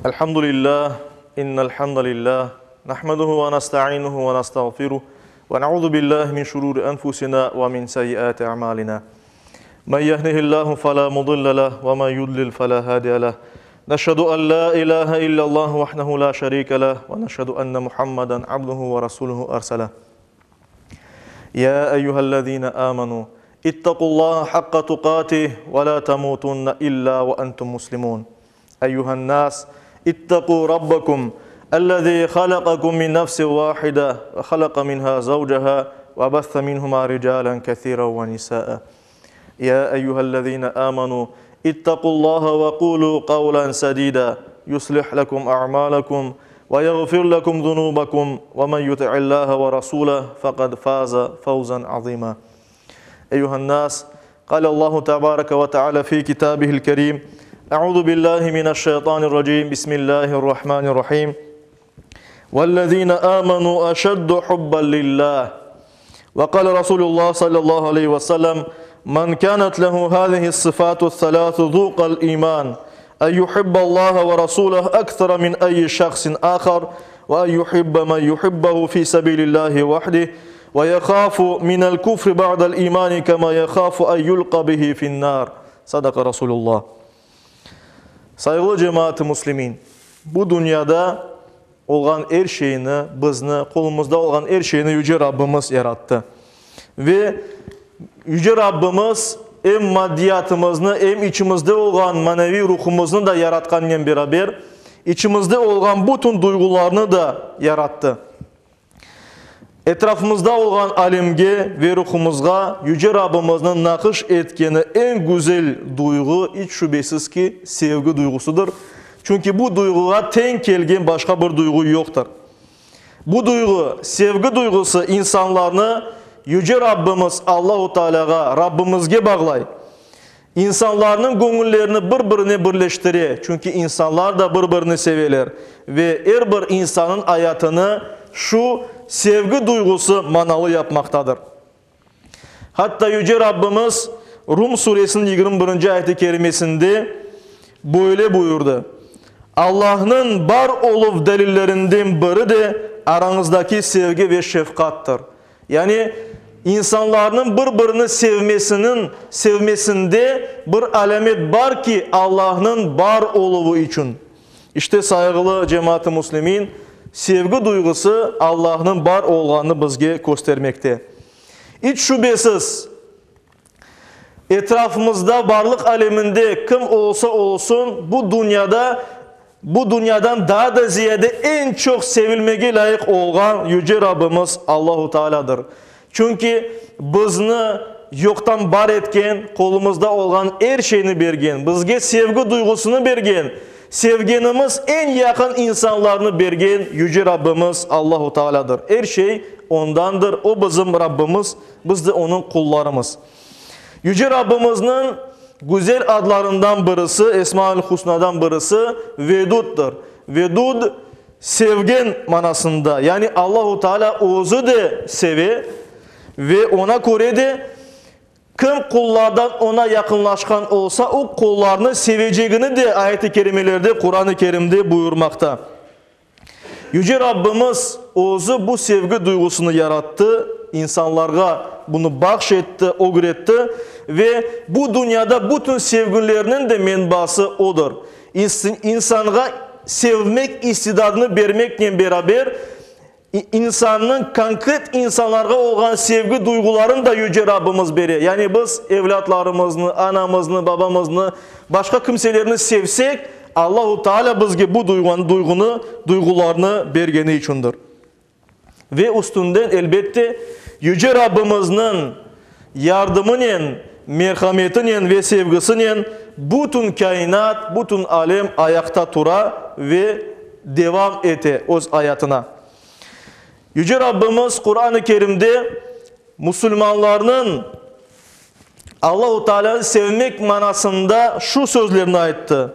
الحمد لله إن الحمد لله نحمده ونستعينه ونستغفره ونعوذ بالله من شرور أنفسنا ومن سيئات أعمالنا من يهده الله فلا مضل له ومن يضلل فلا هادي له نشهد أن لا إله إلا الله وحده لا شريك له ونشهد أن محمدا عبده ورسوله أرسله يا أيها الذين آمنوا اتقوا الله حق تقاته ولا تموتن إلا وأنتم مسلمون أيها الناس اتقوا ربكم الذي خلقكم من نفس واحدة وخلق منها زوجها وبث منهما رجالا كثيرا ونساء يا أيها الذين آمنوا اتقوا الله وقولوا قولا سديدا يصلح لكم أعمالكم ويغفر لكم ذنوبكم ومن يطع الله ورسوله فقد فاز فوزا عظيما أيها الناس قال الله تبارك وتعالى في كتابه الكريم أعوذ بالله من الشيطان الرجيم بسم الله الرحمن الرحيم والذين آمنوا أشد حبا لله وقال رسول الله صلى الله عليه وسلم من كانت له هذه الصفات الثلاث ذوق الإيمان أن يحب الله ورسوله أكثر من أي شخص آخر وأن يحب من يحبه في سبيل الله وحده ويخاف من الكفر بعد الإيمان كما يخاف أن يلقى به في النار صدق رسول الله Sayğılı cemaat-ı muslimin! Bu dünyada olğan er şeyni, bizni, qolumızda olğan er şeyni Yüce Rabbimiz yarattı. Ve Yüce Rabbimiz em maddiyatımıznı, em içimizde olğan maneviy ruhumıznı da yaratqanınen beraber, içimizde olğan bütün duyğularnı da yarattı. Etrafımızda olğan alemge ve ruhumızğa Yüce Rabbimizniñ naqış etkeni eñ güzel duyğu, iç şübesiz ki, sevgi duyğusıdır. Çünki bu duyğuğa teñ kelgen başqa bir duyğu yoqtır. Bu duyğu, sevgi duyğusı insanlarnı Yüce Rabbimiz Allahu Tealâğa, Rabbimizge bağlay. İnsanlarnıñ göñüllerini bir-birine birleştire, çünki insanlar da bir-birini seveler ve er bir insanıñ ayatını şu sevgi duyğusı manalı yapmaqtadır. Hatta Yüce Rabbimiz Rum suresiniñ 21-nci ayet-i kerimesinde böyle buyurdı, Allahnıñ bar oluv delillerinden biri de arañızdaki sevgi ve şefqattır. Yani, insanlarnıñ bir-birini sevmesiniñ, sevmesinde bir alâmet bar ki, Allahnıñ bar oluvı içün. İşte, sayğılı cemaat-ı müslimin, sevgi duyğusı Allahnıñ bar olğanını bizge köstermekte. İç şübesiz, Etrafımızda, barlıq aleminde kim olsa olsun, bu dünyada, bu dünyadan daa da ziyade eñ çoq sevilmege lâyıq olğan Yüce Rabbimiz Allahu Taalâdır. Çünki bizni yoqtan bar etken, qolumızda olğan er şeyni bergen, bizge sevgi duyğusını bergen, sevgenimiz eñ yaqın insanlarnı bergen Yüce Rabbimiz Allahu Taalâdır. Er şey Ondandır, O bizim Rabbimiz, Biz de Onıñ qullarımız. Yüce Rabbimizniñ güzel adlarından birisi, Esmaül-Husnadan birisi, Veduddır. Vedud, sevgen manasında, yani Allahu Teala özü de seve ve oña köre de kim qullardan Oña yaqınlaşqan olsa, o qullarnı sevecegini de ayet-i kerimelerde, Quran-ı Kerimde buyurmaqta. Yüce Rabbimiz Özü bu sevgi duyğusını yarattı, insanlarğa bunı bahş etti, ögretti ve bu dünyada bütün sevgilerniñ de menbası Odır. İnsanğa sevmek istidadını bermeknen beraber, insannıñ konkret insanlarğa olğan sevgi duyğularını da Yüce Rabbimiz bere. Yani biz evlâtlarımıznı, anamıznı, babamıznı, başqa kimselerni sevsek, Allahu Teala bizge bu duyğunı, duyğularnı bergeni içündir. Ve üstünden, elbette, Yüce Rabbimizniñ yardımınen, merhametinen ve sevgisinen bütün kâinat, bütün alem ayaqta tura ve devam ete öz ayatına. Yüce Rabbimiz Quran-ı Kerimde musulmanlarnıñ Allahu Tealânı sevmek manasında şu sözlerni ayttı,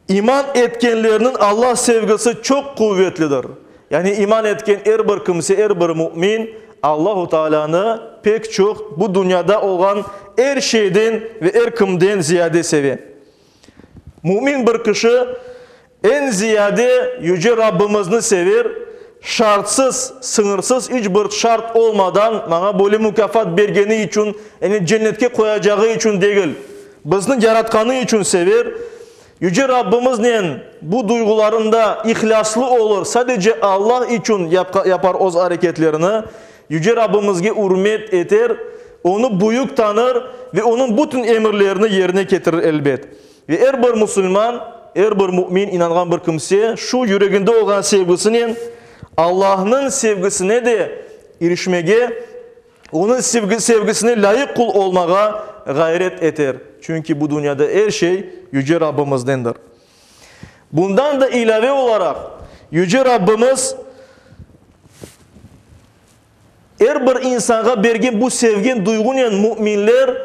İman etkenlerniñ Allah sevgisi çoq quvetlidir. Yani iman etken er bir kimse, er bir mümin Allahu Tealânı pek çoq bu dünyada olğan er şeyden ve er kimden ziyade seve. Mümin bir kişi. Eñ ziyade Yüce Rabbimizni sever, şartsız, sıñırsız, iç bir şart olmadan maña böyle mukâfat bergeni içün, yani cennetke qoyacağı içün degil, bizni yaratqanı içün sever. Yüce Rabbimiznen bu duyğularında ihlâslı olur, sadece Allah içün yapar öz areketlerini, Yüce Rabbimizge ürmet eter, Onı büyük tanır ve Onıñ bütün emirlerini yerine ketirir, elbet. Ve er bir musulman, er bir mümin, inanğan bir kimse şu yüreginde olğan sevgisinen Allahnıñ sevgisine de irişmege, Onıñ sevgisine lâyıq qul olmağa ğayret eter. Çünki bu dünyada er şey Yüce Rabbimizdendir. Bundan da ilâve olaraq, Yüce Rabbimiz Er bir insanğa bergen bu sevgen duyğunen müminler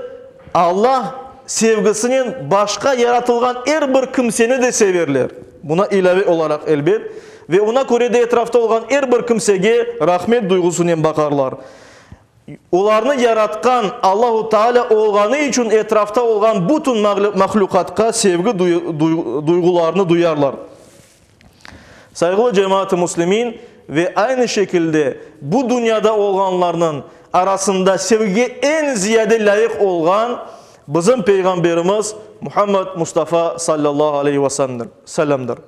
Allah sevgisinen başqa yaratılğan er bir kimseni de severler. Buna ilâve olaraq, elbet, ve oña köre de etrafta olğan er bir kimsege rahmet duyğusınen baqarlar. Olarnı yaratqan Allahu Taalâ olğanı içün etrafta olğan bütün mahlüqatqa sevgi duyğularını duyarlar. Sayğılı cemaat-ı müslimin, ve aynı şekilde bu dünyada olğanlarnıñ arasında sevgige eñ ziyade lâyıq olğan bizim Peyğamberimiz Muhammed Mustafa sallallahu aleyhi ve sellemdir.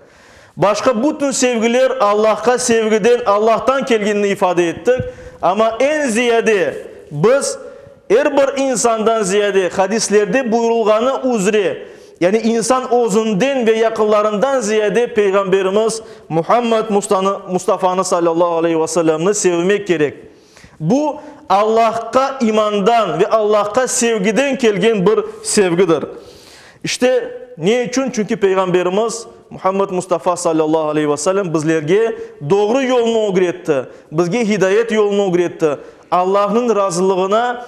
Başqa bütün sevgiler Allahqa sevgiden, Allahtan kelgenini ifade ettik, amma eñ ziyade biz er bir insandan ziyade hadislerde buyurılğanı üzre, Yani insan özünden ve yaqınlarından ziyade Peyğamberimiz Muhammed Mustafanı salâllahu aleyhi ve sellemni sevmek kerek. Bu, Allahqa imandan ve Allahqa sevgiden kelgen bir sevgidir. İşte, ne içün? Çünki Peyğamberimiz Muhammed Mustafa salâllahu aleyhi ve sellem bizlerge doğru yolnı ögretti, bizge hidayet yolunı ögretti, Allahnıñ razılığına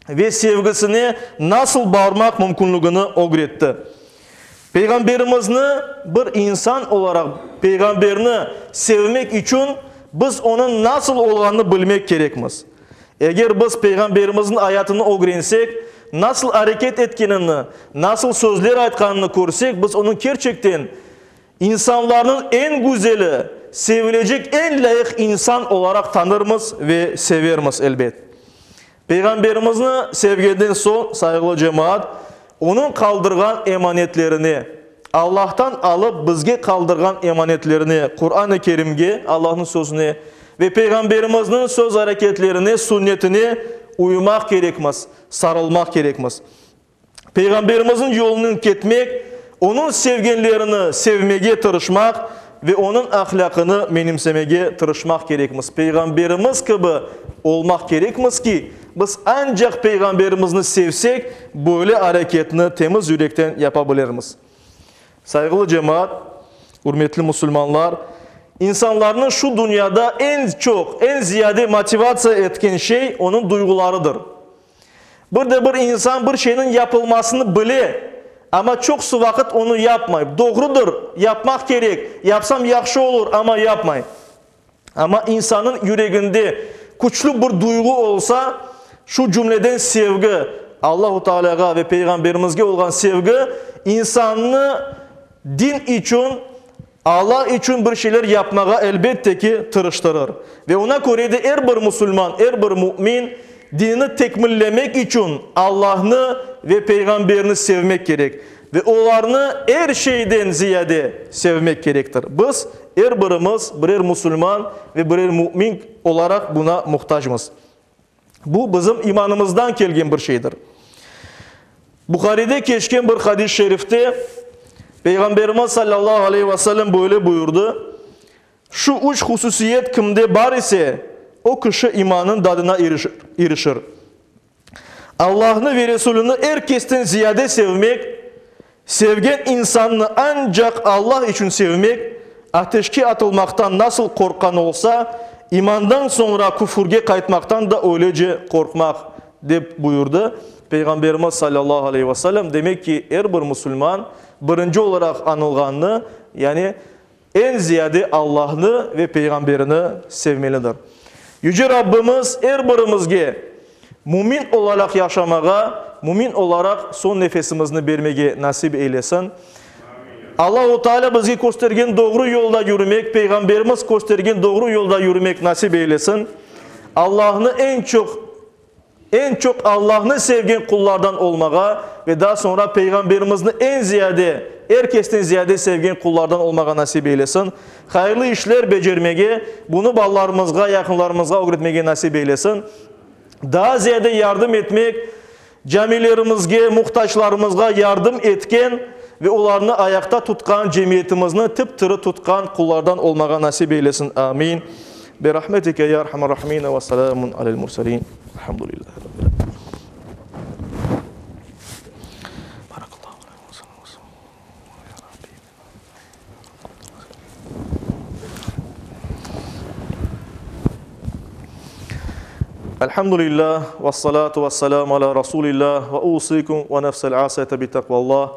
ve sevgisine nasıl barmaq mümkünligini ögretti. Peyğamberimizni bir insan olaraq, Peyğamberni sevmek içün biz onıñ nasıl olğanını bilmek kerekmiz. Eger biz Peyğamberimizniñ ayatını ögrensek, nasıl areket etkenini, nasıl sözler aytqanını körsek, biz onıñ kerçekten insanlarnıñ eñ güzeli, sevilecek eñ lâyıq insan olaraq tanırmız ve severmiz, elbet. Peyğamberimizni sevgenden soñ, sayğılı cemaat, onıñ qaldırğan emanetlerine, Allahtan alıp bizge qaldırğan emanetlerine, Quran-ı Kerimge, Allahnıñ sözüne, ve Peyğamberimizniñ söz-areketlerine, sünnetine uymaq kerekmiz, sarılmaq kerekmiz. Peyğamberimizniñ yolunen ketmek, onıñ sevgenlerini sevmege tırışmaq ve onıñ ahlâqını menimsemege tırışmaq kerekmiz. Peyğamberimiz kibi olmaq kerekmiz ki, biz ancaq Peyğamberimizni sevsek, böyle areketni temiz yürekten yapa bilirmiz. Sayğılı cemaat, ürmetli musulmanlar, insanlarnı şu dünyada eñ çoq, eñ ziyade motivatsiya etken şey onıñ duyğularıdır. Bir de bir insan bir şeyniñ yapılmasını bile, amma çoqusı vaqıt onı yapmay. Doğrudır, yapmaq kerek, yapsam yahşı olur, amma yapmay. Amma insannıñ yüreginde küçlü bir duyğu olsa, şu cümleden sevgi, Allahu Tealâğa ve Peyğamberimizge olğan sevgi, insannı din içün, Alla içün bir şeyler yapmağa elbette ki, tırıştırır. Ve ona köre de er bir musulman, er bir mümin dinini tekmillemek içün Allahnı ve Peyğamberini sevmek kerek. Ve olarnı er şeyden ziyade sevmek kerektir. Biz, er birimiz, birer musulman ve birer mümin olaraq buna muhtacmız. Bu, bizim imanımızdan kelgen bir şeydir. Buharide keçken bir hadis-i şerifte Peyğamberimiz sallallahu aleyhi ve sellem böyle buyurdı, Şu üç hususiyet kimde bar ise, o kişi imannıñ dadına irişir. Allahnı ve Resulüni er kesten ziyade sevmek, sevgen insannı ancaq Allah içün sevmek, ateşke atılmaqtan nasıl qorqqan olsa, imandan soñra küfürge qaytmaqtan da öylece qorqmaq, dep buyurdı Peyğamberimiz salâllahu aleyhi ve sellem. Demek ki, er bir musulman birinci olaraq añılğannı, yani eñ ziyade Allahnı ve Peyğamberini sevmelidir. Yüce Rabbimiz er birimizge mümin olaraq yaşamağa, mümin olaraq soñ nefesimizni bermege nasip eylesin. Allahu Teala bizge köstergen doğru yolda yürümek, Peyğamberimiz köstergen doğru yolda yürümek nasip eylesin. Allahnı eñ çoq eñ çoq Allahnı sevgen qullardan olmağa ve daa soñra Peyğamberimizni eñ ziyade, er kesten ziyade sevgen qullardan olmağa nasip eylesin. Hayırlı işler becermege, bunı balalarımızğa, yaqınlarımızğa ögretmege nasip eylesin. Daa ziyade yardım etmek, camilerimizge, muhtaçlarımızğa yardım etken ve olarnı ayaqta tutqan cemiyetimizni tip-tiri tutqan qullardan olmağa nasip eylesin. Amin. Bi rahmetike ya erhamer rahimin ve selamun alel murselin. Elhamdülillahi rabbil alemin. Elhamdülillah, ve salatu ve selamu ala Rasulillah, ve usikum ve nefsel asiyete bi takvallah.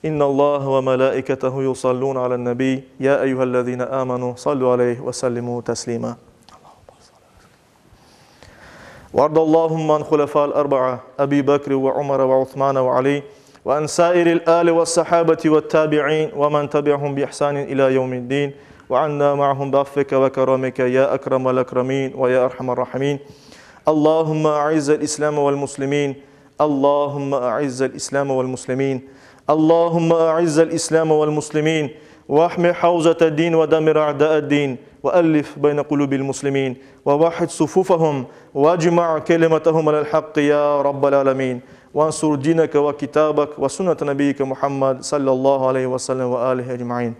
İnna Allah ve melaiketehu yusallun alen nebi, ya eyyühellezine amenu, sallu aleyh ve sellimu teslima. وارض اللهم عن خلفاء الأربعة أبي بكر وعمر وعثمان وعلي وعن سائر الآل والصحابة والتابعين ومن تبعهم بإحسان إلى يوم الدين وعنا معهم بعفك وكرمك يا أكرم الأكرمين ويا أرحم الراحمين اللهم أعز الإسلام والمسلمين اللهم أعز الإسلام والمسلمين اللهم أعز الإسلام والمسلمين واحمي حوزة الدين ودمر أعداء الدين وألف بين قلوب المسلمين ووحد صفوفهم واجمع كلمتهم على الحق يا رب العالمين وانصر دينك وكتابك وسنة نبيك محمد صلى الله عليه وسلم وآله أجمعين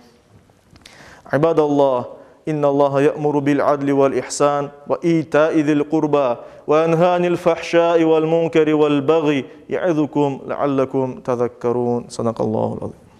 عباد الله إن الله يأمر بالعدل والإحسان وإيتاء ذي القربى وينهى عن الفحشاء والمنكر والبغي يعظكم لعلكم تذكرون صدق الله العظيم.